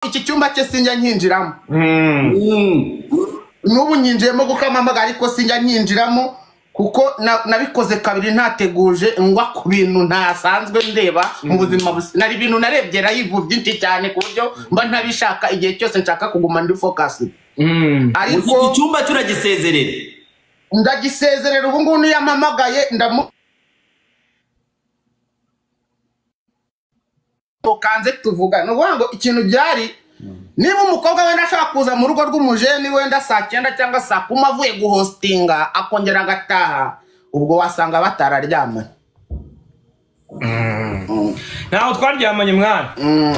Iki cyumba cye sinjya nkinjiramo. N'ubu nyinjiyemo gukamamaga, ariko sinjya nkinjiramo kuko nabikoze kabiri ntateguje, ngwa ku bintu ntasanzwe ndeba mu buzima. Nari ibintu narebye live byinshi cyane ku buryo mba ntabishaka. Igihe cyose nshaka kuguma ndi focus, ariko Iki cyumba turagisezerera. Ndagisezerera. Ubu ngubu niyo yampamagaye ndamu kanze tuvuga. Ni ukuvuga ngo ikintu byari, niba umukobwa wenda ashaka kuza mu rugo rw'umujeni wenda saa 9 cyangwa saa 10 avuye guhostinga, akongera agataha, ubwo wasanga batararyamanye. Ntaho twaryamanye, mwana.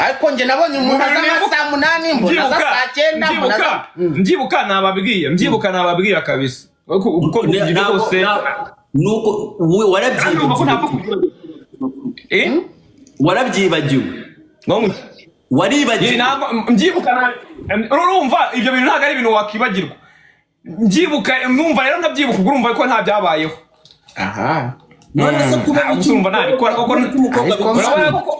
Ariko njye nabonye umuntu aza nka saa 8, mbona aza saa 9, mbona aza Mbyibuka nababwiye, mbyibuka nababwiye kabisa uko rwose. Nuko warabyibagiwe. Eh? Warabyibagiwe. Ngo Waribagiwe. Ntabwo mbyibuka. Urumva, ibyo bintu ntabwo ari ibintu wakibagirwa. Mbyibuka numva rero ntabyibuka, ubwo urumva ko nta byabayeho. Aha. None se kuba Ntabwo urumva nabikora koko. Umukobwa Ariko Urabona koko.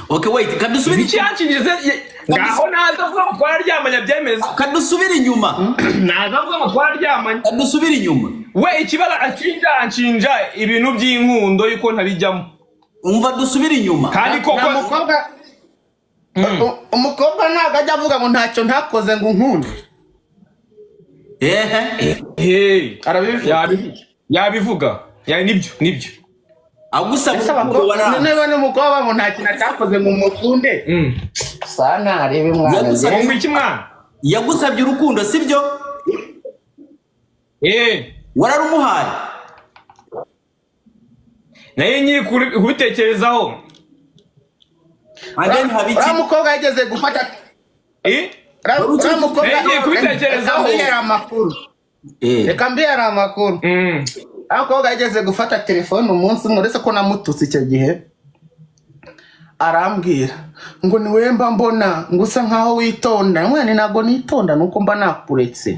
Okay, wait, kadusubire. Iki yanshingije ngaho, naza avuga ngo twararyamanye abyemeza. Kadusubire inyuma. Naza avuga ngo twararyamanye. Kadusubire inyuma. We ikibazo anshinja ibintu by'inkundo yuko ntabijyamo. Umva, dusubire inyuma. Kandi Nta koko mukobwa, umukobwa ntabwo ajya avuga ngo ntacyo ntakoze ngo unkunde. Ehe. Hey. Arabivuga. Yabivuga. Ya, nibyo, nibyo. Agusaba Ese urukundo, abakobwa, waranze. niba n'umukobwa ngo nta kintu atakoze ngo umukunde, sa ntarebe mwana. Yagusabye- Ngo iki, mwana? Yagusabye urukundo, sibyo? Eh. Wararumuhaye? Nayo nyiri kubitekerezaho. And then haba iki? Uriya mukobwa yageze gufata Eh. Uriya mukobwa Nagiye kubitekerezaho. Reka mbihera amakuru. Reka mbihera amakuru. Uriya mukobwa yageze gufata telefone umunsi umwe, uretse ko namututse icyo gihe, arambwira ngo ni wowe mba mbona ngo usa nkaho witonda. Mwana, ntabwo nitonda, nuko mba nakuretse.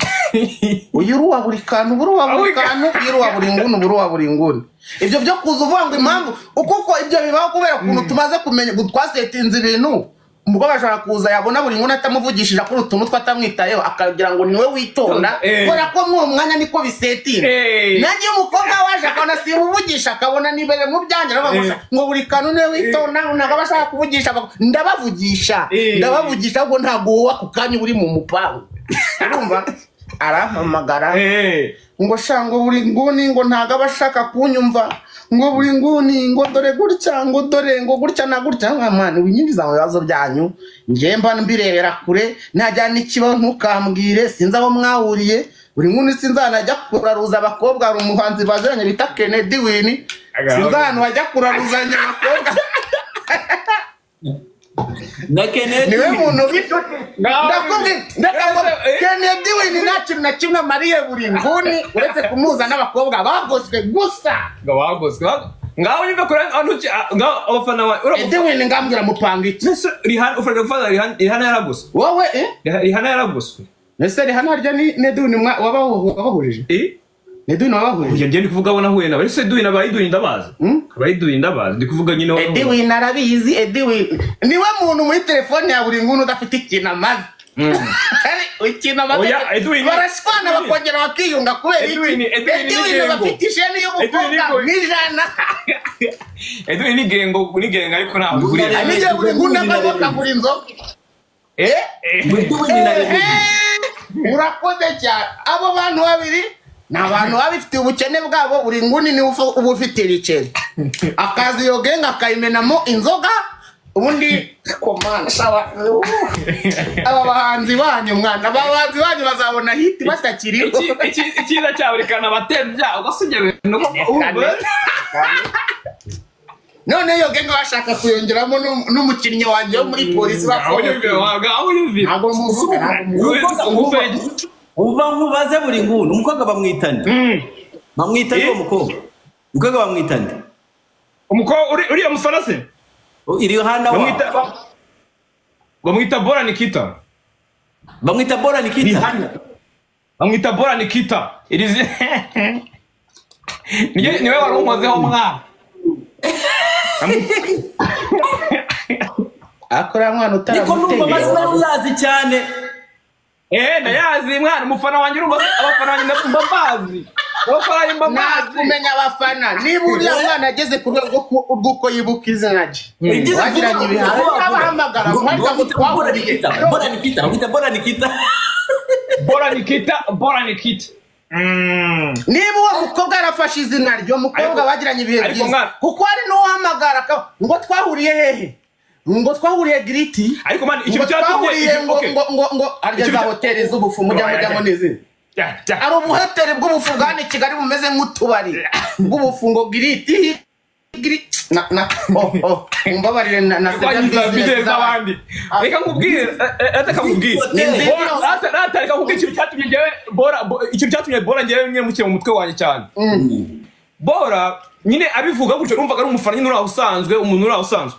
Uyu uri uwa buri kantu, uba uri uwa buri kantu, iyo uri uwa buri nguni, uba uri uwa buri nguni. Ibyo byo kuza uvuga ngo impamvu kuko ibyo bibaho kubera ukuntu tumaze kumenya twasetinze ibintu. Umukobwa ashobora kuza yabona buri nguni atamuvugishije, akora utuntu twe atamwitayeho, akagira ngo niwe witonda, kubera ko mw'uwo mwanya niko bisetinze. Nanjye iyo umukobwa waje akabona simuvugisha, akabona nibere mu byanjye, aravuga ngo ngo buri kantu niwe witonda, ntabwo aba ashaka kuvugisha ndabavugisha. Ndabavugisha, ahubwo ntabwo wowe ako kanya uri mu mupangu. Urumva, arampamagara ngo sha, ngo buri nguni ngo ntabwo aba ashaka kunyumva, ngo buri nguni ngo dore gutya, ngo dore ngo gutya na gutya. Nka mwana, winyinjiza mu bibazo byanyu, njye mba mbirebera kure. Najya n'ikibazo ntukambwire, sinzi aho mwahuriye. Buri nguni sinzi ahantu ajya kuraruza abakobwa. Hari umuhanzi baziranye bita Kennedy Wini, sinzi ahantu bajya kuraruzanya abakobwa. Na Kennedy. Niwe muntu w'inshuti. Ngaho- Ndakubwira, ndakubwira, Kennedy Wini nta kintu na kimwe amariye buri nguni uretse kumuhuza n'abakobwa bagoswe gusa. Ngo bagoswe. Ngaho nyumve kure ahantu ngaho abafana ba Edwin, ngambwira, mupanga iki? Ese Rihanna ufata gufata Rihanna, Rihanna yaragoswe? Wowe, eh? Rihanna yaragoswe. Ese Rihanna harya ni Edwin wabahurije? Eh. Edwin wabahurije? Oya, njye ndi kuvuga abo nahuye nabo. Ese Edwin, abayiduye ndabazi. Abayiduye ndabazi, ndi kuvuga nyine Edwin arabizi. Edwin niwe muntu muri telefone ya buri nguni udafite ikintu amaze. Ikintu amaze. Oya, Edwin- Barashwana bakongera bakiyunga kubera iki? Edwin ni Edwin gengo. bafite isheni Edwin ni y'umukobwa gengo. nk'ijana. Edwin ni gengo, ni gengo, ariko ntabwo bihuriye. Nijye buri nguni amaze akagura inzoga. Eh eh. Edwin na Remedy. Urakoze cyane. Abo bantu babiri ni abantu baba bifitiye ubukene bwabo. Buri nguni niwe uba ufite ibiceri, akaza iyo genga akayimenamo inzoga, ubundi komanda sawa. Aba bahanzi banyu, mwana, aba bahanzi banyu bazabona hit batakiriho. Icyiza cya buri kantu abatembya ugasugira ibintu koko, urumva? None iyo genga bashaka kuyongeramo n'umukinnyi wanjye wo muri polisi. Ngaho nyumvira, ngaho nyumvira. Ntabwo muvuga, ntabwo muvuga. Umva nkubaze, buri nguni umukobwa bamwita nde? Bamwita nde uwo mukobwa? Umukobwa bamwita nde? Umukobwa uriya mufana se? Iri hana wa Bamwita Bora Nikita. Bamwita Bora Nikita. Bamwita Bora Nikita. Irizi niwe wari unkozeho, mwana. Akora mwana Niko numva amazina utaramuteye. uyazi cyane. Ndayazi mwana, umufana wanjye urumva abafana wanjye mba mbazi. Abafana wanjye mba mbazi. Nakumenya abafana. Niba uriya mwana ageze ku rwego rw'uko yibuka izina rye. Wagiranye ibihaha n'abahamagara ngo twahuriye. Bora Nikita, wita Bora Nikita. Bora Nikita, Bora Nikita. Niba uwo mukobwa yarafashe izina ryo mukobwa bagiranye ibihe byiza, kuko hari n'uwahamagara ngo twahuriye hehe, ngo twahuriye Giriti, ariko man ikintu cyatumye ngo ngo ngo arya za hoteli z'ubufu mujya mujya n'izindi, ari ubuhoteli bw'ubufu bwa ni Kigali bumeze nk'utubari bw'ubufu ngo Giriti na na oh mbabarire na business z'abandi. Reka nkubwire, reka nkubwire, reka nkubwire ikintu cyatumye njyewe Bora, ikintu cyatumye Bora njyewe nyine mukire mu mutwe wanjye cyane. Bora nyine abivuga gutyo numvaga ari umufana nyine uraho usanzwe, umuntu uraho usanzwe.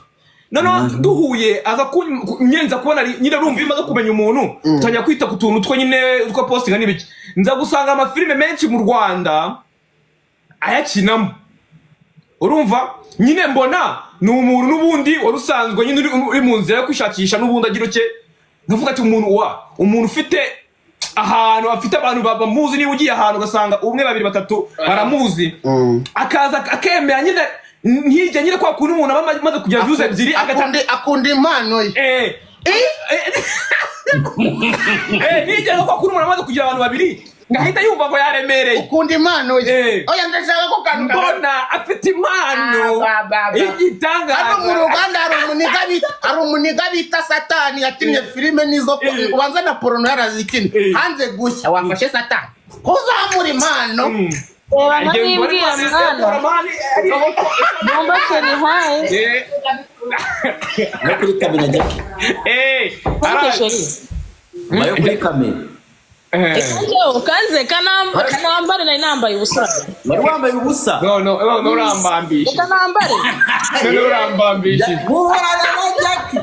Noneho duhuye aza kunyenza kubona nyine urumva iyo umaze kumenya umuntu utangira kwita ku tuntu two nyine two postinga n'ibiki. Nza gusanga amafilime menshi mu Rwanda ayakinamo. Urumva nyine mbona ni umuntu n'ubundi wari usanzwe nyine uri mu nzira yo kwishakisha n'ubundi agira uke. Ndavuga ati umuntu wa umuntu ufite ahantu afite abantu bamuzi, niba ugiye ahantu ugasanga umwe babiri batatu baramuzi, akaza akemera nyine nkijya nyine kwa kuntu umuntu aba amaze kugira views ebyiri akunda impano ye. Nijya kwa kuntu umuntu amaze kugira abantu babiri ngahita yumva ngo yaremereye, ukunda impano ye. Oya ndashaka ko kantu mbona afite impano igitangaza. Hano mu Rwanda hari umuniga bita Satani yakinnye filime nizo ubanza na porno yarazikina hanze gushya wafashe Satani kuzamura impano. No kuri kamera Jackie. Bayo kuri kamera. Kanze kanambare nari nambaye ubusa. Wari wambaye ubusa? No no no urambambishije. Kanambare. No urambambishije. Muhorana na Jackie.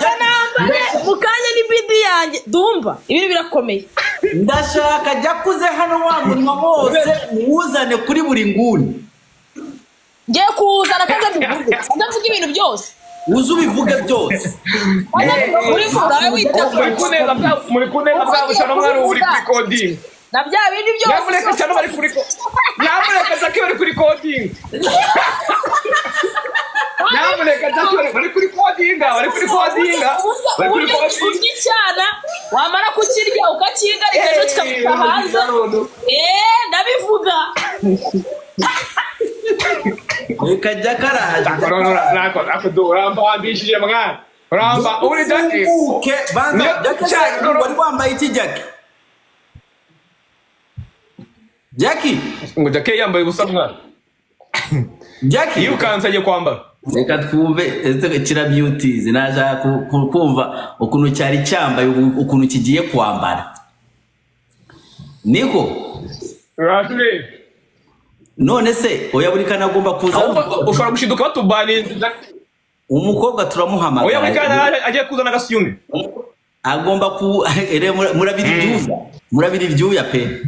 Kanambare mukanya ni bidi yanjye. Dumba ibintu birakomeye. Ndashaka Jackie hano wa munwa wose uwuzane kuri buri nguni. Ngiye kuwuzana kandi mbivuge. Ndavuga ibintu byose. Uzu bivuge byose. Muri kuneza bwa bushano mwana uri kuri coding. Na bya bindi byose. Nyamuneka cyane bari kuri Nyamuneka Jackie bari kuri coding. Nyamuneka Jackie bari kuri coding, bari kuri coding. Bari kuri coding cyana wamara kukirya ukakigarika ejo kikaguta hanze. Ndabivuga. Reka Jackie araje. Urambambishije mwana. Uramba uri Jackie. Banza Jackie wari wambaye iki Jackie? Jackie ngo Jackie yambaye ubusa mwana. Jackie yirukanse agiye kwambara. Reka twumve ese Kira Beauties nashaka kumva ukuntu cyari cyambaye ukuntu kigiye kwambara. Niko none se oya buri kana agomba kuza ushobora gushiduka batubaninze umukobwa turamuhamagara. Oya buri kana agiye kuzana agasiyumwe agomba ku murabiri ibyuya pe.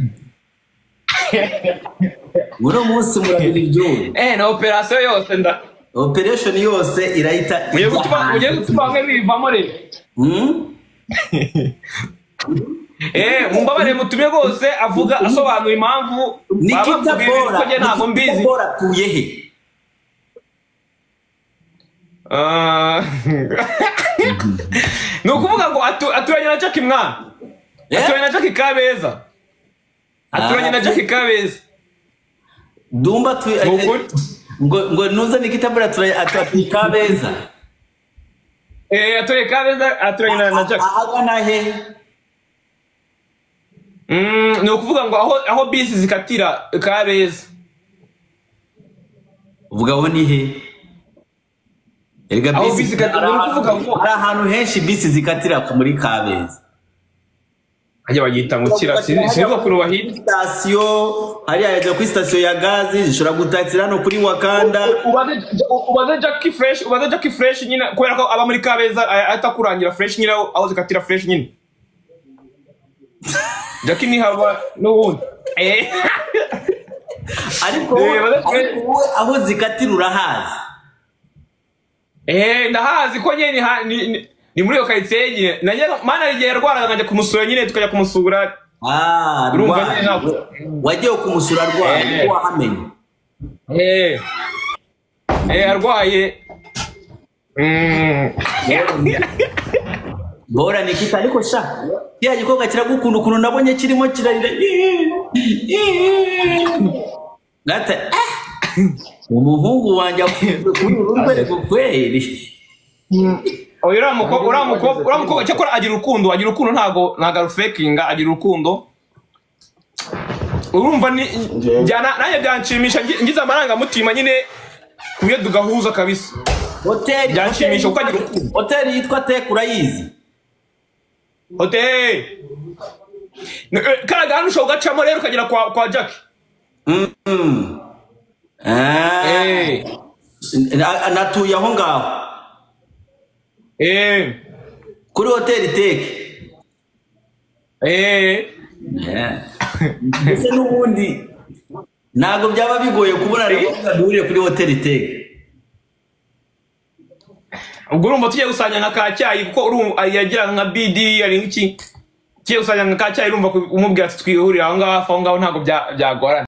Uno munsi murabiri ibyuya. Na operation yose nda operation yose irahita ugiye gutuma bamwe bivamo rero. Mumbabare mutumye rwose avuga asobanura impamvu Nikita Bora ntabwo mbizi. Bora atuye he? Ni ukuvuga ngo aturanye na Jackie mwana. Aturanye na Jackie Kabeza. Aturanye na Jackie Kabeza. Dumba tu ngo nuza Nikita Bora aturanye Kabeza. Atuye Kabeza aturanye na Jackie. Ahagana he? Ni ukuvuga ngo aho bisi zikatira Kabeza. Uvuga aho ni he? Erega bisi zikatira, ni ukuvuga ngo hari ahantu henshi bisi zikatira muri Kabeza. Hajya bagita ngo kira sinzi ko bahita. Station hariya yajya kuri station ya gazi zishobora gutakira no kuri Wakanda. Ubaze Jackie Fresh, ubaze Jackie Fresh nyine kubera ko aba muri Kabeza atakurangira Fresh nyine aho zikatira Fresh nyine. Jackie ni haba n'ubundi. Ariko aho zikatira urahazi. Ndahazi ko nyine ni muri iyo karitsiye nyine. Nanjye mana igihe yarwaraga nkajya kumusura nyine, tukajya kumusura. Urumva nyine ntabwo wagiye kumusura arwaye, wahamenye. Arwaye. Bora Nikita ariko sha kiriya gikobwa kiragukunda ukuntu nabonye kirimo kirarira. Gata umuhungu wanjye akunze kuri uru rwego kweri. Oya uriya mukobwa cyakora agira urukundo ntago arufekinga, agira urukundo. Urumva ni nanjye byanshimisha ngize amarangamutima nyine kuyo tugahuza kabisa. Hoteli byanshimisha kuko agira urukundo. Hoteli yitwa Tech urayizi? Hoteli karaga hano ushobora ugacamo rero ukagera kwa Jack. Natuye aho ngaho. Kuri hoteli Tech. Ese n'ubundi ntabwo byaba bigoye kubona duhuriye kuri hoteli Tech. Ubwo urumva tugiye gusanya nka kacyayi kuko urumva yagira nka BD ari nk'iki. Tugiye gusanya nka kacyayi urumva umubwira ati twihurira aho ngaho ntabwo byagorana.